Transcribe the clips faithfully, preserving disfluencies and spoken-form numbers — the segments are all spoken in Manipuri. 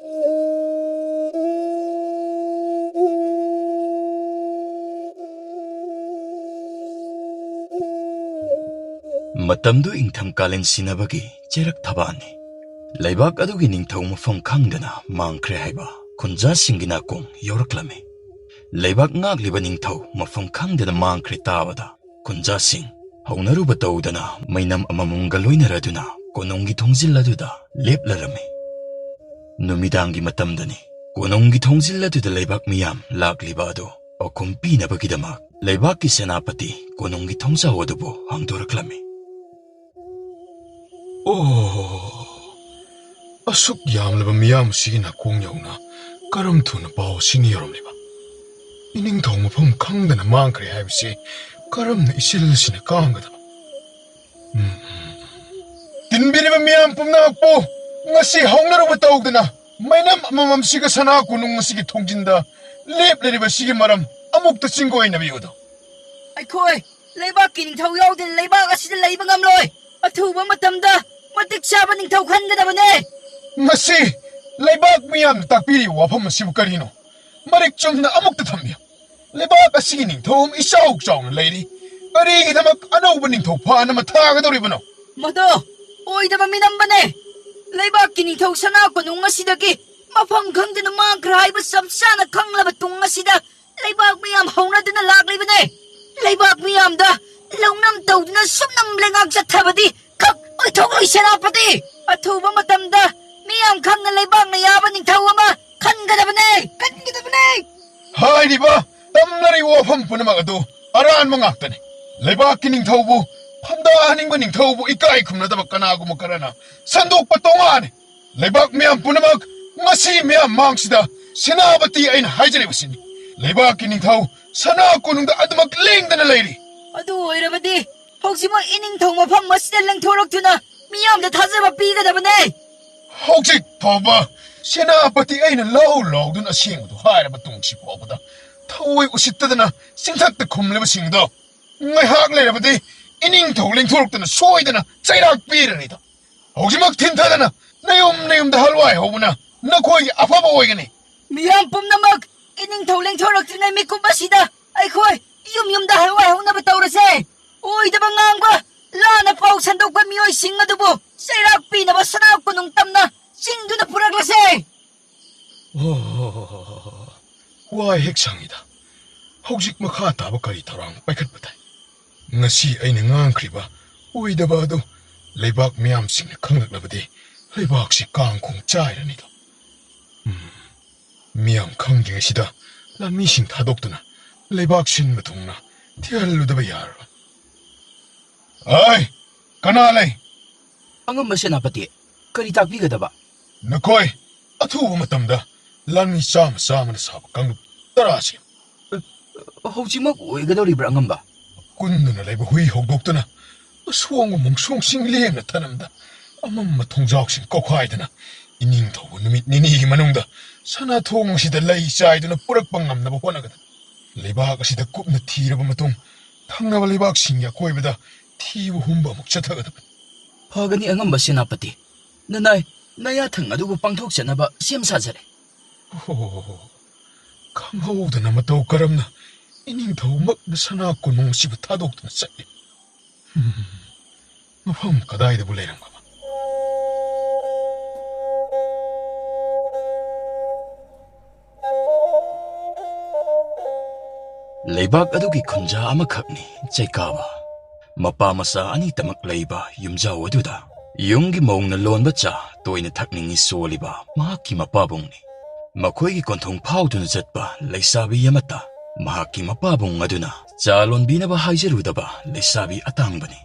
ꯃꯇꯝꯗꯨ ꯏꯪꯊꯝ ꯀꯥꯂꯦꯟ ꯁꯤꯟꯅꯕꯒꯤ ꯆꯩꯔꯛ ꯊꯕꯥꯅꯤ꯫ ꯂꯩꯕꯥꯛ ꯑꯗꯨꯒꯤ ꯅꯤꯡꯊꯧ ꯃꯐꯝ ꯈꯪꯗꯅ ꯃꯥꯡꯈ꯭ꯔꯦ ꯍꯥꯏꯕ ꯈꯨꯟꯖꯥꯁꯤꯡꯒꯤ ꯅꯥꯀꯣꯡ ꯌꯧꯔꯛꯂꯝꯃꯤ꯫ ꯂꯩꯕꯥꯛ ꯉꯥꯛꯂꯤꯕ ꯅꯤꯡꯊꯧ ꯃꯐꯝ ꯈꯪꯗꯅ ꯃꯥꯡꯈ꯭ꯔꯦ ꯇꯥꯕꯗ ꯈꯨꯟꯖꯥꯁꯤꯡ ꯍꯧꯅꯔꯨꯕ ꯇꯧꯗꯅ ꯃꯩꯅꯝ ꯑꯃꯃꯝꯒ ꯂꯣꯏꯅꯔꯗꯨꯅ ꯀꯣꯅꯨꯡꯒꯤ ꯊꯣꯡꯖꯤꯜ ꯑꯗꯨꯗ ꯂꯦꯞꯂꯔꯝꯃꯤ꯫ ꯅꯨꯃꯤꯗꯥꯡꯒꯤ ꯃꯇꯝꯗꯅꯤ꯫ ꯀꯣꯅꯨꯡꯒꯤ ꯊꯣꯡꯖꯤꯜ ꯑꯗꯨꯗ ꯂꯩꯕꯥꯛ ꯃꯤꯌꯥꯝ ꯂꯥꯛꯂꯤꯕ ꯑꯗꯨ ꯄꯥꯎꯈꯨꯝ ꯄꯤꯅꯕꯒꯤꯗꯃꯛ ꯂꯩꯕꯥꯛꯀꯤ ꯁꯦꯅꯥꯄꯇꯤ ꯀꯣꯅꯨꯡꯒꯤ ꯊꯣꯡꯖꯥꯎ ꯑꯗꯨꯕꯨ ꯍꯥꯡꯗꯣꯔꯛꯂꯝꯃꯤ꯫ ꯑꯣ, ꯑꯁꯨꯛ ꯌꯥꯝꯂꯕ ꯃꯤꯌꯥꯝ ꯑꯁꯤꯒꯤ ꯅꯥꯀꯣꯡ ꯌꯧꯅ ꯀꯔꯝ ꯊꯨꯅ ꯄꯥꯎ ꯑꯁꯤꯅ ꯌꯧꯔꯝꯂꯤꯕ? ꯏꯅꯤꯡꯊꯧ ꯃꯐꯝ ꯈꯪꯗꯅ ꯃꯥꯡꯈ꯭ꯔꯦ ꯍꯥꯏꯕꯁꯤ ꯀꯔꯝꯅ ꯏꯆꯤꯜ ꯑꯁꯤꯅ ꯀꯥꯡꯒꯗꯕ? ꯎꯝ꯫ ꯇꯤꯟꯕꯤꯔꯤꯕ ꯃꯤꯌꯥꯝ ꯄꯨꯝꯅꯃꯛꯄꯨ ꯉꯁꯤ ꯍꯧꯅꯔꯨꯕ ꯇꯧꯗꯅ ꯃꯩꯅꯝ ꯑꯃꯃꯝꯁꯤꯒ ꯁꯅꯥ ꯀꯣꯅꯨꯡ ꯑꯁꯤꯒꯤ ꯊꯣꯡꯖꯤꯟꯗ ꯂꯦꯞꯂꯤꯕꯁꯤꯒꯤ ꯃꯔꯝ ꯑꯃꯨꯛꯇ ꯆꯤꯡꯒꯣꯏꯅꯕꯤꯌꯨꯗꯣ꯫ ꯑꯩꯈꯣꯏ ꯂꯩꯕꯥꯛꯀꯤ ꯅꯤꯡꯊꯧ ꯌꯥꯎꯗꯅ ꯂꯩꯕꯥꯛ ꯑꯁꯤꯗ ꯂꯩꯕ ꯉꯝꯂꯣꯏ꯫ ꯑꯊꯨꯕ ꯃꯇꯝꯗ ꯃꯇꯤꯛ ꯆꯥꯕ ꯅꯤꯡꯊꯧ ꯈꯟꯒꯗꯕꯅꯦ꯫ ꯉꯁꯤ ꯂꯩꯕꯥꯛ ꯃꯤꯌꯥꯝꯅ ꯇꯥꯛꯄꯤꯔꯤꯕ ꯋꯥꯐꯝ ꯑꯁꯤꯕꯨ ꯀꯔꯤꯅꯣ? ꯃꯔꯤꯛ ꯆꯨꯝꯅ ꯑꯃꯨꯛꯇ ꯊꯝꯕꯤꯌꯨ꯫ ꯂꯩꯕꯥꯛ ꯑꯁꯤꯒꯤ ꯅꯤꯡꯊꯧ ꯑꯃ ꯏꯆꯥꯎ ꯆꯥꯎꯅ ꯂꯩꯔꯤ꯫ ꯀꯔꯤꯒꯤꯗꯃꯛ ꯑꯅꯧꯕ ꯅꯤꯡꯊꯧ ꯐꯥꯅ ꯃꯊꯥꯒꯗꯧꯔꯤꯕꯅꯣ? ꯃꯗꯨ ꯑꯣꯏꯗꯕ ꯃꯤꯅꯝꯕꯅꯦ꯫ ꯂꯩꯕꯥꯛꯀꯤ ꯅꯤꯡꯊꯧ ꯁꯅꯥ ꯀꯣꯅꯨꯡ ꯑꯁꯤꯗꯒꯤ ꯃꯐꯝ ꯈꯪꯗꯅ ꯃꯥꯡꯈ꯭ꯔ ꯍꯥꯏꯕ ꯆꯞ ꯆꯥꯅ ꯈꯪꯂꯕ ꯇꯨꯡ ꯑꯁꯤꯗ ꯂꯩꯕꯥꯛ ꯃꯤꯌꯥꯝ ꯍꯧꯅꯗꯨꯅ ꯂꯥꯛꯂꯤꯕꯅꯦ꯫ ꯂꯩꯕꯥꯛ ꯃꯤꯌꯥꯝꯗ ꯂꯧꯅꯝ ꯇꯧꯗꯨꯅ ꯁꯨꯞꯅꯝ ꯂꯩꯉꯥꯛ ꯆꯠꯊꯕꯗꯤ ꯈꯛ ꯑꯣꯏꯊꯣꯛꯂꯣꯏ ꯁꯦꯅꯥꯄꯇꯤ꯫ ꯑꯊꯨꯕ ꯃꯇꯝꯗ ꯃꯤꯌꯥꯝ ꯈꯪꯅ ꯂꯩꯕꯥꯛꯅ ꯌꯥꯕ ꯅꯤꯡꯊꯧ ꯑꯃ ꯈꯟꯒꯗꯕꯅꯦ, ꯈꯟꯒꯗꯕꯅꯦ꯫ ꯍꯥꯏꯔꯤꯕ ꯇꯝꯅꯔꯤꯕ ꯋꯥꯐꯝ ꯄꯨꯝꯅꯃꯛ ꯑꯗꯨ ꯑꯔꯥꯟꯕ ꯉꯥꯛꯇꯅꯤ꯫ ꯂꯩꯕꯥꯛꯀꯤ ꯅꯤꯡꯊꯧꯕꯨ ꯐꯝꯗꯥꯍꯟꯅꯤꯡꯕ ꯅꯤꯡꯊꯧꯕꯨ ꯏꯀꯥꯏ ꯈꯨꯝꯅꯗꯕ ꯀꯅꯥꯒꯨꯝꯕ ꯈꯔꯅ ꯁꯟꯗꯣꯛꯄ ꯇꯣꯉꯥꯟꯅꯤ꯫ ꯂꯩꯕꯥꯛ ꯃꯤꯌꯥꯝ ꯄꯨꯝꯅꯃꯛ ꯉꯁꯤ ꯃꯤꯌꯥꯝ ꯃꯥꯡꯁꯤꯗ ꯁꯦꯅꯥꯄꯇꯤ ꯑꯩꯅ ꯍꯥꯏꯖꯔꯤꯕꯁꯤꯅꯤ꯫ ꯂꯩꯕꯥꯛꯀꯤ ꯅꯤꯡꯊꯧ ꯁꯅꯥ ꯀꯣꯅꯨꯡꯗ ꯑꯗꯨꯃꯛ ꯂꯦꯡꯗꯅ ꯂꯩꯔꯤ꯫ ꯑꯗꯨ ꯑꯣꯏꯔꯕꯗꯤ ꯍꯧꯖꯤꯛꯃꯛ ꯏꯅꯤꯡꯊꯧ ꯃꯐꯝ ꯑꯁꯤꯗ ꯂꯦꯡꯊꯣꯔꯛꯇꯨꯅ ꯃꯤꯌꯥꯝꯗ ꯊꯥꯖꯕ ꯄꯤꯒꯗꯕꯅꯦ꯫ ꯍꯧꯖꯤꯛ ꯐꯥꯎꯕ ꯁꯦꯅꯥꯄꯇꯤ ꯑꯩꯅ ꯂꯥꯎ ꯂꯥꯎꯗꯨꯅ ꯑꯁꯦꯡꯕꯗꯨ ꯍꯥꯏꯔꯕ ꯇꯨꯡꯁꯤ ꯐꯥꯎꯕꯗ ꯊꯑꯣꯏ ꯎꯁꯤꯠꯇꯗꯅ ꯆꯤꯡꯊꯛꯇ ꯈꯨꯝꯂꯤꯕꯁꯤꯡꯗꯣ ꯉꯥꯏꯍꯥꯛ ꯂꯩꯔꯕꯗꯤ ꯏꯅꯤꯡꯊꯧ ꯂꯦꯡꯊꯣꯔꯛꯇꯨꯅ ꯁꯣꯏꯗꯅ ꯆꯩꯔꯥꯛ ꯄꯤꯔꯅꯤꯗ꯫ ꯍꯧꯖꯤꯛꯃꯛ ꯊꯤꯟꯊꯗꯅ ꯅꯌꯨꯝ ꯅꯌꯨꯝꯗ ꯍꯜꯋꯥꯏ ꯍꯧꯕꯅ ꯅꯈꯣꯏꯒꯤ ꯑꯐꯕ ꯑꯣꯏꯒꯅꯤ꯫ ꯃꯤꯌꯥꯝ ꯄꯨꯝꯅꯃꯛ ꯏꯅꯤꯡꯊꯧ ꯂꯦꯡꯊꯣꯔꯛꯇ꯭ꯔꯤꯉꯩ ꯃꯤꯀꯨꯞ ꯑꯁꯤꯗ ꯑꯩꯈꯣꯏ ꯌꯨꯝ ꯌꯨꯝꯗ ꯍꯜꯋꯥꯏ ꯍꯧꯅꯕ ꯇꯧꯔꯁꯦ꯫ ꯑꯣꯏꯗꯕ ꯉꯥꯡꯕ, ꯂꯥꯟꯅ ꯄꯥꯎ ꯁꯟꯗꯣꯛꯄ ꯃꯤꯑꯣꯏꯁꯤꯡ ꯑꯗꯨꯕꯨ ꯆꯩꯔꯥꯛ ꯄꯤꯅꯕ ꯁꯅꯥ ꯀꯣꯅꯨꯡ ꯇꯝꯅ ꯆꯤꯡꯗꯨꯅ ꯄꯨꯔꯛꯂꯁꯦ꯫ ꯑꯣ, ꯋꯥ ꯍꯦꯛ ꯁꯪꯉꯤꯗ꯫ ꯍꯧꯖꯤꯛ ꯃꯈꯥ ꯇꯥꯕ ꯀꯔꯤ ꯊꯧꯔꯥꯡ ꯄꯥꯏꯈꯠꯄ ꯇꯥꯏ? ꯉꯁꯤ ꯑꯩꯅ ꯉꯥꯡꯈ꯭ꯔꯤꯕ ꯑꯣꯏꯗꯕ ꯑꯗꯨ ꯂꯩꯕꯥꯛ ꯃꯤꯌꯥꯝꯁꯤꯡꯅ ꯈꯪꯂꯛꯂꯕꯗꯤ ꯂꯩꯕꯥꯛꯁꯤ ꯀꯥꯡ ꯈꯣꯡ ꯆꯥꯏꯔꯅꯤꯗꯣ꯫ ꯎꯝ, ꯃꯤꯌꯥꯝ ꯈꯪꯗ꯭ꯔꯤꯉꯩꯁꯤꯗ ꯂꯥꯟꯃꯤꯁꯤꯡ ꯊꯥꯗꯣꯛꯇꯨꯅ ꯂꯩꯕꯥꯛ ꯁꯤꯟꯕ ꯊꯨꯡꯅ ꯊꯤꯍꯜꯂꯨꯗꯕ ꯌꯥꯔꯔꯣꯏ꯫ ꯑꯩ, ꯀꯅꯥ ꯂꯩ? ꯑꯉꯝꯕ ꯁꯦꯅꯥꯄꯇꯤ, ꯀꯔꯤ ꯇꯥꯛꯄꯤꯒꯗꯕ? ꯅꯈꯣꯏ ꯑꯊꯨꯕ ꯃꯇꯝꯗ ꯂꯥꯟꯃꯤ ꯆꯥꯝꯃ ꯆꯥꯝꯃꯅ ꯁꯥꯕ ꯀꯥꯡꯂꯨꯞ ꯇꯔꯥꯁꯤ ꯍꯧꯖꯤꯛꯃꯛ ꯑꯣꯏꯒꯗꯧꯔꯤꯕ꯭ꯔꯥ, ꯑꯉꯝꯕ? ꯀꯨꯟꯗꯨꯅ ꯂꯩꯕ ꯍꯨꯏ ꯍꯧꯗꯣꯛꯇꯨꯅ ꯑꯁꯣꯡꯕ ꯃꯣꯡꯁꯣꯡꯁꯤꯡ ꯂꯦꯝꯅ ꯊꯅꯝꯗ ꯑꯃꯝꯕ ꯊꯣꯡꯖꯥꯎꯁꯤꯡ ꯀꯧꯈꯥꯏꯗꯅ ꯏꯅꯤꯡꯊꯧꯕ ꯅꯨꯃꯤꯠ ꯅꯤꯅꯤꯒꯤ ꯃꯅꯨꯡꯗ ꯁꯅꯥ ꯊꯣꯡ ꯑꯁꯤꯗ ꯂꯩ ꯆꯥꯏꯗꯨꯅ ꯄꯨꯔꯛꯄ ꯉꯝꯅꯕ ꯍꯣꯠꯅꯒꯗꯕ꯫ ꯂꯩꯕꯥꯛ ꯑꯁꯤꯗ ꯀꯨꯞꯅ ꯊꯤꯔꯕ ꯃꯇꯨꯡ ꯊꯪꯅꯕ ꯂꯩꯕꯥꯛꯁꯤꯡꯒꯤ ꯑꯀꯣꯏꯕꯗ ꯊꯤꯕ ꯍꯨꯝꯕ ꯑꯃꯨꯛ ꯆꯠꯊꯒꯗꯕꯅꯤ꯫ ꯐꯒꯅꯤ, ꯑꯉꯝꯕ ꯁꯦꯅꯥꯄꯇꯤ꯫ ꯅꯅꯥꯏ, ꯅꯌꯥꯊꯪ ꯑꯗꯨꯕꯨ ꯄꯥꯡꯊꯣꯛꯆꯅꯕ ꯁꯦꯝ ꯁꯥꯖꯔꯦ꯫ ꯑꯣ, ꯈꯪꯍꯧꯗꯅ ꯃꯇꯧ ꯀꯔꯝꯅ ꯏꯅꯤꯡꯊꯧꯃꯛꯅ ꯁꯅꯥ ꯀꯣꯅꯨꯡ ꯑꯁꯤꯕꯨ ꯊꯥꯗꯣꯛꯇꯨꯅ ꯆꯠꯂꯤ? ꯍꯝ, ꯃꯐꯝ ꯀꯗꯥꯏꯗꯕꯨ ꯂꯩꯔꯝꯒꯕ? ꯂꯩꯕꯥꯛ ꯑꯗꯨꯒꯤ ꯈꯨꯟꯖꯥ ꯑꯃꯈꯛꯅꯤ ꯆꯩꯀꯥꯕ꯫ ꯃꯄꯥ ꯃꯆꯥ ꯑꯅꯤꯇꯃꯛ ꯂꯩꯕ ꯌꯨꯝꯖꯥꯎ ꯑꯗꯨꯗ ꯌꯨꯝꯒꯤ ꯃꯧꯅ ꯂꯣꯟꯕ ꯆꯥ ꯇꯣꯏꯅ ꯊꯛꯅꯤꯡꯏ ꯁꯣꯜꯂꯤꯕ ꯃꯍꯥꯛꯀꯤ ꯃꯄꯥꯕꯨꯡꯅꯤ꯫ ꯃꯈꯣꯏꯒꯤ ꯀꯣꯟꯊꯣꯡ ꯐꯥꯎꯗꯨꯅ ꯆꯠꯄ ꯂꯩꯁꯥꯕꯤ ꯑꯃꯠꯇ ꯃꯍꯥꯛꯀꯤ ꯃꯄꯥꯕꯨꯡ ꯑꯗꯨꯅ ꯆꯥ ꯂꯣꯟꯕꯤꯅꯕ ꯍꯥꯏꯖꯔꯨꯗꯕ ꯂꯩꯁꯥꯕꯤ ꯑꯇꯥꯡꯕꯅꯤ꯫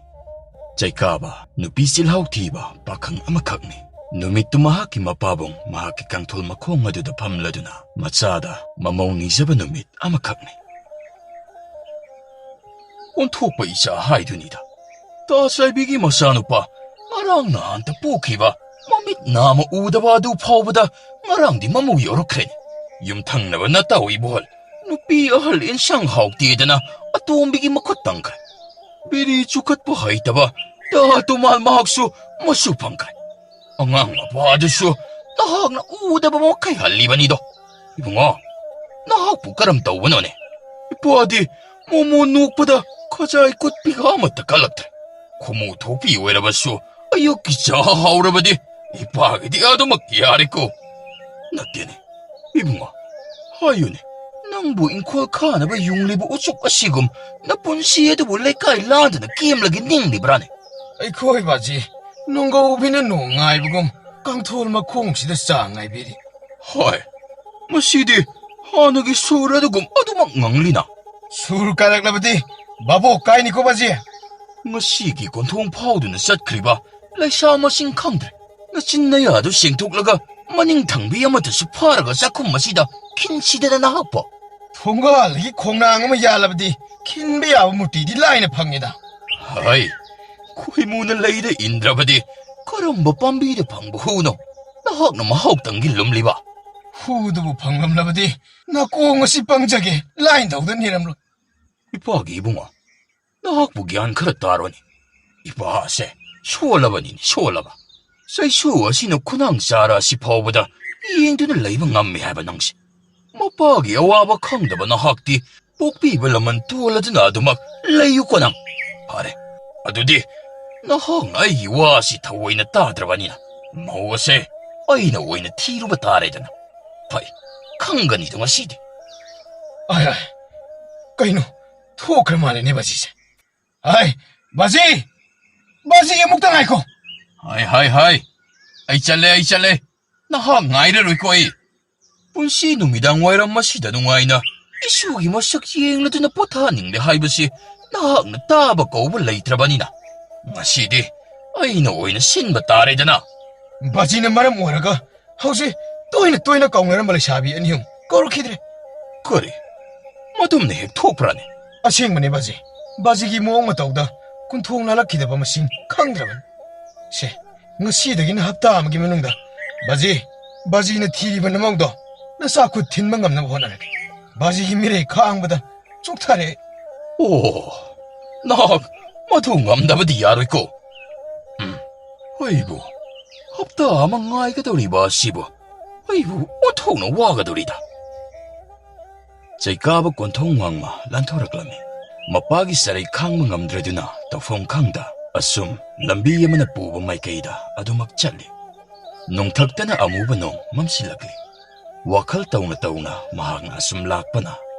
ꯆꯩꯀꯥꯕ ꯅꯨꯄꯤ ꯆꯤꯜꯍꯥꯎ ꯊꯤꯕ ꯄꯥꯈꯪ ꯑꯃꯈꯛꯅꯤ꯫ ꯅꯨꯃꯤꯠꯇꯨ ꯃꯍꯥꯛꯀꯤ ꯃꯄꯥꯕꯨꯡ ꯃꯍꯥꯛꯀꯤ ꯀꯥꯡꯊꯣꯜ ꯃꯈꯣꯡ ꯑꯗꯨꯗ ꯐꯝꯂꯗꯨꯅ ꯃꯆꯥꯗ ꯃꯃꯧ ꯅꯤꯖꯕ ꯅꯨꯃꯤꯠ ꯑꯃꯈꯛꯅꯤ꯫ ꯑꯣꯟꯊꯣꯛꯄ ꯏꯆꯥ ꯍꯥꯏꯗꯨꯅꯤꯗ꯫ ꯇꯥ ꯆꯥꯏꯕꯤꯒꯤ ꯃꯆꯥꯅꯨꯄꯥ ꯉꯔꯥꯡ ꯅꯍꯥꯟꯇ ꯄꯣꯛꯈꯤꯕ ꯃꯃꯤꯠ ꯅꯥꯝꯃ ꯎꯗꯕ ꯑꯗꯨ ꯐꯥꯎꯕꯗ ꯉꯔꯥꯡꯗꯤ ꯃꯃꯧ ꯌꯧꯔꯛꯈ꯭ꯔꯦꯅꯦ꯫ ꯌꯨꯝꯊꯪꯅꯕ ꯅꯇꯥꯎ ꯏꯕꯣꯜ ꯅꯨꯄꯤ ꯑꯍꯜ ꯏꯟꯁꯥꯡ ꯍꯥꯎꯇꯦꯗꯅ ꯑꯇꯣꯝꯕꯤꯒꯤ ꯃꯈꯨꯠ ꯇꯪꯈ꯭ꯔꯦ꯫ ꯕꯤꯔꯤ ꯆꯨꯈꯠꯄ ꯍꯩꯇꯕ ꯇꯥ ꯇꯣꯃꯥꯜ ꯃꯍꯥꯛꯁꯨ ꯃꯆꯨ ꯐꯪꯈ꯭ꯔꯦ꯫ ꯑꯉꯥꯡ ꯃꯄꯥ ꯑꯗꯨꯁꯨ ꯅꯍꯥꯛꯅ ꯎꯗꯕ ꯃꯈꯩ ꯍꯜꯂꯤꯕꯅꯤꯗꯣ꯫ ꯏꯕꯨꯡꯉꯣ, ꯅꯍꯥꯛꯄꯨ ꯀꯔꯝ ꯇꯧꯕꯅꯣꯅꯦ? ꯏꯄꯥꯗꯤ ꯃꯣꯃꯣ ꯅꯣꯛꯄꯗ ꯈꯖꯥꯏ ꯀꯨꯠꯄꯤꯒ ꯑꯃꯠꯇ ꯀꯜꯂꯛꯇ꯭ꯔꯦ꯫ ꯈꯨꯃꯨ ꯊꯣꯛꯄꯤ ꯑꯣꯏꯔꯕꯁꯨ ꯑꯌꯨꯛꯀꯤ ꯆꯥ ꯍꯥꯎꯔꯕꯗꯤ ꯏꯄꯥꯒꯤꯗꯤ ꯑꯗꯨꯃꯛ ꯌꯥꯔꯦꯀꯣ꯫ ꯅꯠꯇꯦꯅꯦ, ꯏꯕꯨꯡꯉꯣ, ꯍꯥꯏꯌꯨꯅꯦ, ꯅꯪꯕꯨ ꯏꯪꯈꯣꯜ ꯈꯥꯅꯕ ꯌꯨꯡꯂꯤꯕ ꯎꯆꯨꯛ ꯑꯁꯤꯒꯨꯝ ꯅꯄꯨꯟꯁꯤ ꯑꯗꯨꯕꯨ ꯂꯩꯀꯥꯏ ꯂꯥꯟꯗꯅ ꯀꯦꯝꯂꯒꯦ ꯅꯤꯡꯂꯤꯕ꯭ꯔꯥꯅꯦ? ꯑꯩꯈꯣꯏ ꯕꯥꯖꯤ ꯅꯣꯡꯒꯧꯕꯤꯅ ꯅꯣꯡ ꯉꯥꯏꯕꯒꯨꯝ ꯀꯥꯡꯊꯣꯜ ꯃꯈꯣꯡꯁꯤꯗ ꯆꯥ ꯉꯥꯏꯕꯤꯔꯤ꯫ ꯍꯣꯏ, ꯃꯁꯤꯗꯤ ꯍꯥꯟꯅꯒꯤ ꯁꯨꯔ ꯑꯗꯨꯒꯨꯝ ꯑꯗꯨꯃꯛ ꯉꯪꯂꯤꯅ꯫ ꯁꯨꯔ ꯀꯥꯏꯔꯛꯂꯕꯗꯤ ꯚꯥꯕꯣꯛ ꯀꯥꯏꯅꯤꯀꯣ ꯕꯥꯖꯤ꯫ ꯉꯁꯤꯒꯤ ꯀꯣꯟꯊꯣꯡ ꯐꯥꯎꯗꯨꯅ ꯆꯠꯈ꯭ꯔꯤꯕ ꯂꯩꯁꯥ ꯃꯁꯤꯡ ꯈꯪꯗ꯭ꯔꯦ꯫ ꯅꯆꯤꯟ ꯅꯌꯥꯗꯨ ꯁꯦꯡꯊꯣꯛꯂꯒ ꯃꯅꯤꯡ ꯊꯪꯕꯤ ꯑꯃꯠꯇꯁꯨ ꯐꯥꯔꯒ ꯆꯥꯛꯈꯨꯝ ꯑꯁꯤꯗ ꯈꯤꯟꯁꯤꯗꯅ ꯅꯍꯥꯛꯄꯣ꯫ ꯊꯣꯡꯒꯥꯜꯗꯒꯤ ꯈꯣꯡꯅꯥꯡ ꯑꯃ ꯌꯥꯜꯂꯕꯗꯤ ꯈꯤꯟꯕ ꯌꯥꯕ ꯃꯨꯔꯇꯤꯗꯤ ꯂꯥꯏꯅ ꯐꯪꯉꯦꯗ꯫ ꯍꯩ, ꯈꯣꯏꯃꯨꯅ ꯂꯩꯗ ꯏꯟꯗ꯭ꯔꯕꯗꯤ ꯀꯔꯝꯕ ꯄꯥꯝꯕꯤꯗ ꯐꯪꯕ ꯍꯨꯅꯣ ꯅꯍꯥꯛꯅ ꯃꯍꯥꯎꯇꯪꯒꯤ ꯂꯨꯝꯂꯤꯕ? ꯍꯨꯗꯨꯕꯨ ꯐꯪꯂꯝꯂꯕꯗꯤ ꯅꯥꯀꯣꯡ ꯑꯁꯤ ꯄꯪꯖꯒꯦ ꯂꯥꯏꯟ ꯇꯧꯗ ꯅꯤꯔꯝꯂꯣꯏ꯫ ꯏꯄꯥꯒꯤ ꯏꯕꯨꯡꯉꯣ, ꯅꯍꯥꯛꯄꯨ ꯒ꯭ꯌꯥꯟ ꯈꯔ ꯇꯥꯔꯣꯅꯦ꯫ ꯏꯄꯥ ꯑꯁꯦ ꯁꯣꯜꯂꯕꯅꯤꯅꯦ, ꯁꯣꯜꯂꯕ꯫ ꯆꯩꯁꯨ ꯑꯁꯤꯅ ꯈꯨꯅꯥꯡ ꯆꯥꯔ ꯑꯁꯤ ꯐꯥꯎꯕꯗ ꯌꯦꯡꯗꯨꯅ ꯂꯩꯕ ꯉꯝꯃꯤ ꯍꯥꯏꯕ ꯅꯪꯁꯦ꯫ ꯃꯄꯥꯒꯤ ꯑꯋꯥꯕ ꯈꯪꯗꯕ ꯅꯍꯥꯛꯇꯤ ꯄꯣꯛꯄꯤꯕ ꯂꯃꯟ ꯇꯣꯜꯂꯗꯨꯅ ꯑꯗꯨꯃꯛ ꯂꯩꯌꯨꯀꯣ ꯅꯪ꯫ ꯐꯔꯦ, ꯑꯗꯨꯗꯤ ꯅꯍꯥꯛꯅ ꯑꯩꯒꯤ ꯋꯥ ꯑꯁꯤ ꯊꯑꯣꯏꯅ ꯇꯥꯗ꯭ꯔꯕꯅꯤꯅ ꯃꯧ ꯑꯁꯦ ꯑꯩꯅ ꯑꯣꯏꯅ ꯊꯤꯔꯨꯕ ꯇꯥꯔꯦꯗꯅ꯫ ꯐꯩ, ꯈꯪꯒꯅꯤꯗꯣ ꯉꯁꯤꯗꯤ꯫ ꯑꯥꯏ, ꯑꯥꯏ, ꯀꯩꯅꯣ? ꯊꯣꯛꯈ꯭ꯔ ꯃꯥꯜꯂꯦꯅꯦ ꯕꯥꯖꯤꯁꯦ꯫ ꯍꯥꯏ, ꯕꯥꯖꯤ! ꯕꯥꯖꯤ, ꯑꯃꯨꯛꯇ ꯉꯥꯏꯈꯣ꯫ ꯍꯥꯏ, ꯍꯥꯏ, ꯍꯥꯏ! ꯑꯩ ꯆꯠꯂꯦ, ꯑꯩ ꯆꯠꯂꯦ꯫ ꯅꯍꯥꯛ ꯉꯥꯏꯔꯔꯣꯏꯀꯣ ꯑꯩ꯫ ꯄꯨꯟꯁꯤ ꯅꯨꯃꯤꯗꯥꯡ ꯋꯥꯏꯔꯝ ꯑꯁꯤꯗ ꯅꯨꯡꯉꯥꯏꯅ ꯏꯁꯨꯒꯤ ꯃꯁꯛ ꯌꯦꯡꯂꯗꯨꯅ ꯄꯣꯊꯥꯅꯤꯡꯂꯦ ꯍꯥꯏꯕꯁꯤ ꯅꯍꯥꯛꯅ ꯇꯥꯕ ꯀꯧꯕ ꯂꯩꯇ꯭ꯔꯕꯅꯤꯅ, ꯉꯁꯤꯗꯤ ꯑꯩꯅ ꯑꯣꯏꯅ ꯁꯤꯟꯕ ꯇꯥꯔꯦꯗꯅ꯫ ꯕꯥꯖꯤꯅ ꯃꯔꯝ ꯑꯣꯏꯔꯒ ꯍꯧꯖꯤꯛ ꯇꯣꯏꯅ ꯇꯣꯏꯅ ꯀꯥꯎꯅꯔꯝꯕ ꯂꯩꯁꯥꯕꯤ ꯑꯅꯤ ꯑꯍꯨꯝ ꯀꯧꯔꯛꯈꯤꯗ꯭ꯔꯦ꯫ ꯀꯔꯤ? ꯃꯗꯨꯝꯅ ꯍꯦꯛ ꯊꯣꯛꯄ꯭ꯔꯥꯅꯦ? ꯑꯁꯦꯡꯕꯅꯦ ꯕꯥꯖꯤ꯫ ꯕꯥꯖꯤꯒꯤ ꯃꯑꯣꯡ ꯃꯇꯧꯗ ꯀꯨꯟꯊꯣꯡ ꯂꯥꯜꯂꯛꯈꯤꯗꯕ ꯃꯁꯤꯡ ꯈꯪꯗ꯭ꯔꯕꯅꯤ꯫ ꯁꯦ, ꯉꯁꯤꯗꯒꯤꯅ ꯍꯞꯇꯥ ꯑꯃꯒꯤ ꯃꯅꯨꯡꯗ ꯕꯥꯖꯤ, ꯕꯥꯖꯤꯅ ꯊꯤꯔꯤꯕ ꯅꯃꯧꯗꯣ ꯅꯆꯥ ꯈꯨꯠ ꯊꯤꯟꯕ ꯉꯝꯅꯕ ꯍꯣꯠꯅꯔꯒꯦ꯫ ꯕꯥꯖꯤꯒꯤ ꯃꯤꯔꯩ ꯈꯥꯡꯕꯗ ꯆꯣꯛꯊꯔꯦ꯫ ꯑꯣ, ꯅꯍꯥꯛ ꯃꯗꯨ ꯉꯝꯗꯕꯗꯤ ꯌꯥꯔꯣꯏꯀꯣ꯫ ꯎꯝ, ꯑꯩꯕꯨ ꯍꯞꯇꯥ ꯑꯃ ꯉꯥꯏꯒꯗꯧꯔꯤꯕ ꯑꯁꯤꯕꯨ ꯑꯩꯕꯨ ꯑꯣꯟꯊꯣꯛꯅ ꯋꯥꯒꯗꯧꯔꯤꯗ꯫ ꯆꯩꯀꯥꯕ ꯀꯣꯟꯊꯧ ꯋꯥꯡꯃ ꯂꯥꯟꯊꯣꯔꯛꯂꯝꯃꯤ꯫ ꯃꯄꯥꯒꯤ ꯆꯔꯩ ꯈꯥꯡꯕ ꯉꯝꯗ꯭ꯔꯗꯨꯅ ꯇꯧꯐꯝ ꯈꯪꯗ ꯑꯁꯨꯝ ꯂꯝꯕꯤ ꯑꯃꯅ ꯄꯨꯕ ꯃꯥꯏꯀꯩꯗ ꯑꯗꯨꯃꯛ ꯆꯠꯂꯤ꯫ ꯅꯣꯡꯊꯛꯇꯅ ꯑꯃꯨꯕ ꯅꯣꯡ ꯃꯝꯁꯤꯜꯂꯛꯂꯤ꯫ ꯋꯥꯈꯜ ꯇꯧꯅ ꯇꯧꯅ ꯃꯍꯥꯛꯅ ꯑꯁꯨꯝ ꯂꯥꯛꯄꯅ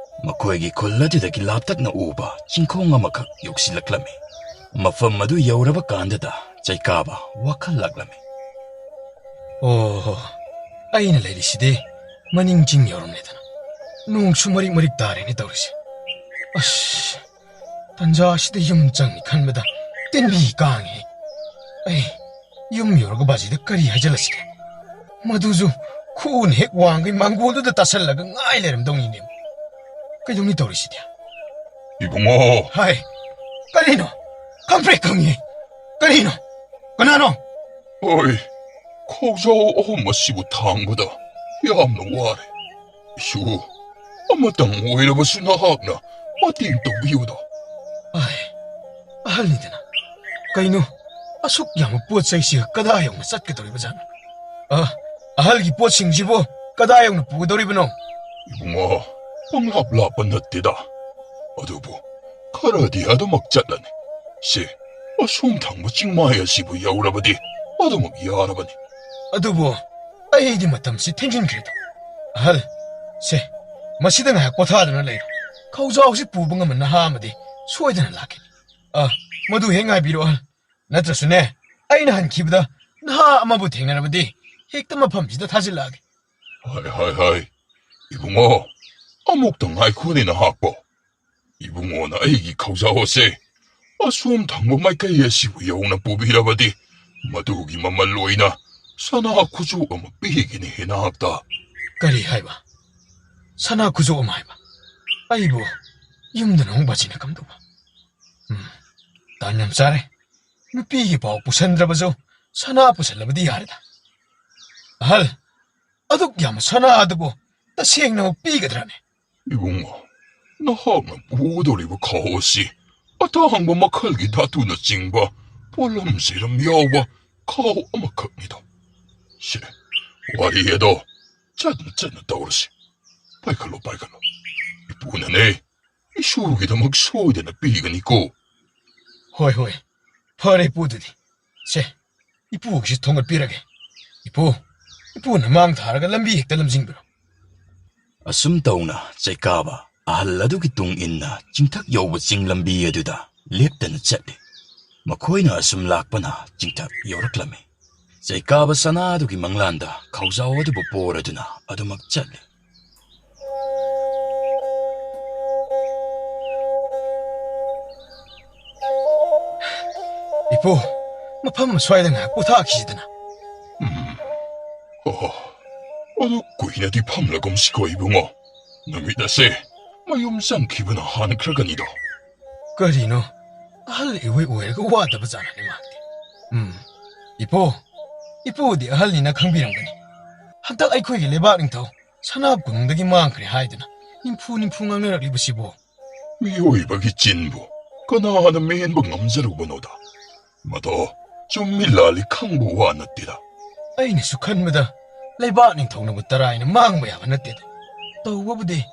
ꯃꯈꯣꯏꯒꯤ ꯈꯨꯜ ꯑꯗꯨꯗꯒꯤ ꯂꯥꯞꯇꯛꯅ ꯎꯕ ꯆꯤꯡꯈꯣꯡ ꯑꯃꯈꯛ ꯌꯧꯁꯤꯜꯂꯛꯂꯝꯃꯤ꯫ ꯃꯐꯝ ꯑꯗꯨ ꯌꯧꯔꯕ ꯀꯥꯟꯗꯗ ꯆꯩꯀꯥꯕ ꯋꯥꯈꯜ ꯂꯥꯛꯂꯝꯃꯤ꯫ "ꯑꯣꯍꯣ, ꯑꯩꯅ ꯂꯩꯔꯤꯁꯤꯗꯤ ꯃꯅꯤꯡ ꯆꯤꯡ ꯌꯧꯔꯝꯂꯦꯗꯅ꯫ ꯅꯣꯡꯁꯨ ꯃꯔꯤꯛ ꯃꯔꯤꯛ ꯇꯥꯔꯦꯅꯦ ꯇꯧꯔꯤꯁꯦ꯫ ꯑꯁ, ꯇꯟꯖꯥ ꯑꯁꯤꯗ ꯌꯨꯝ ꯆꯪꯅꯤ ꯈꯟꯕꯗ ꯇꯤꯟꯕꯤ ꯀꯥꯡꯉꯤ꯫ ꯑꯩ ꯌꯨꯝ ꯌꯧꯔꯒ ꯕꯥꯖꯤꯗ ꯀꯔꯤ ꯍꯥꯏꯖꯤꯜꯂꯁꯤꯒꯦ? ꯃꯗꯨꯁꯨ ꯈꯨꯎꯅ ꯍꯦꯛ ꯋꯥꯡꯒꯩ ꯃꯥꯡꯒꯣꯜꯗꯨꯗ ꯇꯥꯁꯜꯂꯒ ꯉꯥꯏ ꯂꯩꯔꯝꯗꯧꯅꯤꯅꯦ꯫ ꯀꯩꯗꯧꯅꯤ ꯇꯧꯔꯤꯁꯤꯗꯤ?" "ꯏꯕꯨꯡꯉꯣ!" "ꯍꯥꯏ, ꯀꯔꯤꯅꯣ? ꯈꯪꯄ꯭ꯔꯦꯛ ꯈꯪꯉꯤ꯫ ꯀꯔꯤꯅꯣ? ꯀꯅꯥꯅꯣ?" "ꯍꯣꯏ, ꯈꯣꯡꯖꯥꯎ ꯑꯍꯨꯝ ꯑꯁꯤꯕꯨ ꯊꯥꯡꯕꯗ ꯌꯥꯝꯅ ꯋꯥꯔꯦ꯫ ꯏꯁꯨ, ꯑꯃꯇꯪ ꯑꯣꯏꯔꯕꯁꯨ ꯅꯍꯥꯛꯅ ꯃꯇꯦꯡ ꯇꯧꯕꯤꯌꯨꯗ꯫" "ꯑꯥꯏ, ꯑꯍꯜꯅꯤꯗꯅ꯫ ꯀꯩꯅꯣ, ꯑꯁꯨꯛ ꯌꯥꯝꯕ ꯄꯣꯠ ꯆꯩꯁꯤꯒ ꯀꯗꯥꯏ ꯌꯧꯅ ꯆꯠꯀꯗꯧꯔꯤꯕꯖꯥꯠꯅꯣ? ꯑ, ꯑꯍꯜꯒꯤ ꯄꯣꯠꯁꯤꯡꯁꯤꯕꯨ ꯀꯗꯥꯏ ꯌꯧꯅ ꯄꯨꯒꯗꯧꯔꯤꯕꯅꯣ?" "ꯏꯕꯨꯡꯉꯣ, ꯄꯪꯂꯥꯞ ꯂꯥꯞꯄ ꯅꯠꯇꯦꯗ꯫ ꯑꯗꯨꯕꯨ ꯈꯔꯗꯤ ꯑꯗꯨꯃꯛ ꯆꯠꯂꯅꯤ꯫ ꯁꯦ, ꯑꯁꯣꯝ ꯊꯪꯕ ꯆꯤꯡꯃꯥꯏ ꯑꯁꯤꯕꯨ ꯌꯧꯔꯕꯗꯤ ꯑꯗꯨꯃꯛ ꯌꯥꯔꯕꯅꯤ꯫" "ꯑꯗꯨꯕꯨ ꯑꯩꯗꯤ ꯃꯇꯝꯁꯤ ꯊꯦꯡꯖꯤꯟꯈ꯭ꯔꯦꯗ꯫ ꯑꯍꯜ, ꯁꯦ, ꯃꯁꯤꯗ ꯉꯥꯏꯍꯥꯛ ꯄꯣꯊꯥꯗꯨꯅ ꯂꯩꯔꯣ꯫ ꯈꯧꯖꯥꯎꯁꯤ ꯄꯨꯕ ꯉꯝꯕ ꯅꯍꯥ ꯑꯃꯗꯤ ꯁꯣꯏꯗꯅ ꯂꯥꯛꯈꯤꯅꯤ꯫ ꯑ, ꯃꯗꯨ ꯍꯦꯛ ꯉꯥꯏꯕꯤꯔꯣ ꯑꯍꯜ꯫ ꯅꯠꯇ꯭ꯔꯁꯨꯅꯦ, ꯑꯩꯅ ꯍꯟꯈꯤꯕꯗ ꯅꯍꯥ ꯑꯃꯕꯨ ꯊꯦꯡꯅꯔꯕꯗꯤ ꯍꯦꯛꯇ ꯃꯐꯝꯁꯤꯗ ꯊꯥꯖꯤꯜꯂꯛꯑꯒꯦ꯫" "ꯍꯥꯏ, ꯍꯥꯏ, ꯍꯥꯏ, ꯏꯕꯨꯡꯉꯣ, ꯑꯃꯨꯛꯇ ꯉꯥꯏꯈꯣꯅꯦ ꯅꯍꯥꯛꯄꯣ꯫ ꯏꯕꯨꯡꯉꯣꯅ ꯑꯩꯒꯤ ꯈꯧꯖꯥꯎ ꯑꯁꯦ ꯑꯁꯣꯝ ꯊꯪꯕ ꯃꯥꯏꯀꯩ ꯑꯁꯤꯕꯨ ꯌꯧꯅ ꯄꯨꯕꯤꯔꯕꯗꯤ ꯃꯗꯨꯒꯤ ꯃꯃꯜ ꯑꯣꯏꯅ ꯁꯅꯥ ꯈꯨꯖꯣꯞ ꯑꯃ ꯄꯤꯒꯅꯤ ꯍꯦ ꯅꯍꯥꯛꯇ꯫" "ꯀꯔꯤ ꯍꯥꯏꯕ? ꯁꯅꯥ ꯈꯨꯖꯣꯞ ꯑꯃ ꯍꯥꯏꯕ? ꯑꯩꯕꯨ ꯌꯨꯝꯗ ꯅꯣꯡ ꯕꯥꯖꯤꯅ ꯀꯝꯗꯧꯕ? ꯎꯝ, ꯇꯥꯟ ꯌꯥꯝ ꯆꯥꯔꯦ꯫ ꯅꯨꯄꯤꯒꯤ ꯄꯥꯎ ꯄꯨꯁꯟꯗ꯭ꯔꯕꯁꯨ ꯁꯅꯥ ꯄꯨꯁꯜꯂꯕꯗꯤ ꯌꯥꯔꯦꯗ꯫ ꯑꯍꯜ, ꯑꯗꯨꯛ ꯌꯥꯝꯕ ꯁꯅꯥ ꯑꯗꯨꯕꯨ ꯇꯁꯦꯡꯅꯃꯛ ꯄꯤꯒꯗ꯭ꯔꯅꯦ?" "ꯏꯕꯨꯡꯉꯣ, ꯅꯍꯥꯛꯅ ꯄꯨꯒꯗꯧꯔꯤꯕ ꯈꯥꯎ ꯑꯁꯤ ꯑꯇꯥꯡꯕ ꯃꯈꯜꯒꯤ ꯙꯥꯇꯨꯅꯆꯤꯡꯕ ꯄꯣꯠꯂꯝ ꯆꯩꯔꯝ ꯌꯥꯎꯕ ꯈꯥꯎ ꯑꯃꯈꯛꯅꯤꯗꯣ꯫ ꯁꯦ, ꯋꯥꯔꯤ ꯑꯗꯣ ꯆꯠꯅ ꯆꯠꯅ ꯇꯧꯔꯁꯤ꯫ ꯄꯥꯏꯈꯠꯂꯣ, ꯄꯥꯏꯈꯠꯂꯣ꯫ ꯏꯄꯨꯅꯅꯦ, ꯏꯁꯨꯒꯤꯗꯃꯛ ꯁꯣꯏꯗꯅ ꯄꯤꯒꯅꯤꯀꯣ꯫ ꯍꯣꯏ, ꯍꯣꯏ꯫ ꯐꯔꯦ, ꯏꯄꯨꯗꯨꯗꯤ꯫ ꯁꯦ, ꯏꯄꯨꯒꯤꯁꯨ ꯊꯣꯡꯒꯠꯄꯤꯔꯒꯦ꯫ ꯏꯄꯨ, ꯏꯄꯨꯅ ꯃꯥꯡ ꯊꯥꯔꯒ ꯂꯝꯕꯤ ꯍꯦꯛꯇ ꯂꯝꯖꯤꯡꯕꯤꯔꯣ꯫ ꯑꯁꯨꯝ ꯇꯧꯅ ꯆꯩꯀꯥꯕ ꯑꯍꯜ ꯑꯗꯨꯒꯤ ꯇꯨꯡ ꯏꯟꯅ ꯆꯤꯡꯊꯛ ꯌꯧꯕ ꯆꯤꯡ ꯂꯝꯕꯤ ꯑꯗꯨꯗ ꯂꯦꯞꯇꯅ ꯆꯠꯂꯤ꯫ ꯃꯈꯣꯏꯅ ꯑꯁꯨꯝ ꯂꯥꯛꯄꯅ ꯆꯤꯡꯊꯛ ꯌꯧꯔꯛꯂꯝꯃꯤ꯫ ꯆꯩꯀꯥꯕ ꯁꯅꯥꯗꯨꯒꯤ ꯃꯪꯂꯥꯟꯗ ꯈꯧꯖꯥꯎ ꯑꯗꯨꯕꯨ ꯄꯣꯔꯗꯨꯅ ꯑꯗꯨꯃꯛ ꯆꯠꯂꯤ꯫ ꯏꯄꯨ, ꯃꯐꯝ ꯑꯁ꯭ꯋꯥꯏꯗ ꯉꯥꯏꯍꯥꯛ ꯄꯣꯊꯥꯈꯤꯁꯤꯗꯅ꯫ ꯎꯝ꯫ ꯑꯣ, ꯑꯗꯨ ꯀꯨꯏꯅꯗꯤ ꯐꯝꯂꯒꯨꯝꯁꯤꯀꯣ, ꯏꯕꯨꯡꯉꯣ꯫ ꯅꯨꯃꯤꯠ ꯑꯁꯦ ꯃꯌꯨꯝ ꯆꯪꯈꯤꯕꯅ ꯍꯥꯟꯈ꯭ꯔꯒꯅꯤꯗꯣ꯫ ꯀꯔꯤꯅꯣ? ꯑꯍꯜ ꯏꯑꯣꯏ ꯑꯣꯏꯔꯒ ꯋꯥꯗꯕ ꯖꯥꯠꯅꯅꯦ ꯃꯥꯗꯤ꯫ ꯎꯝ꯫ ꯏꯄꯨ, ꯏꯄꯨꯗꯤ ꯑꯍꯜꯅꯤꯅ ꯈꯪꯕꯤꯔꯝꯒꯅꯤ꯫ ꯍꯟꯗꯛ ꯑꯩꯈꯣꯏꯒꯤ ꯂꯩꯕꯥꯛ ꯅꯤꯡꯊꯧ ꯁꯅꯥ ꯀꯣꯅꯨꯡꯗꯒꯤ ꯃꯥꯡꯈ꯭ꯔꯦ ꯍꯥꯏꯗꯨꯅ ꯅꯤꯝꯐꯨ ꯅꯤꯝꯐꯨ ꯉꯥꯡꯅꯔꯛꯂꯤꯕꯁꯤꯕꯨ꯫ ꯃꯤꯑꯣꯏꯕꯒꯤ ꯆꯤꯟꯕꯨ ꯀꯅꯥꯅ ꯃꯦꯟꯕ ꯉꯝꯖꯔꯨꯕꯅꯣꯗ? ꯃꯗꯣ ꯆꯨꯝꯃꯤ ꯂꯥꯜꯂꯤ ꯈꯪꯕ ꯋꯥ ꯅꯠꯇꯦꯗ꯫ ꯑꯩꯅꯁꯨ ꯈꯟꯕꯗ ꯂꯩꯕꯥꯛ ꯅꯤꯡꯊꯧꯅꯕꯨ ꯇꯔꯥꯏꯅ ꯃꯥꯡꯕ ꯌꯥꯕ ꯅꯠꯇꯦꯗ꯫ ꯇꯧꯕꯕꯨꯗꯤ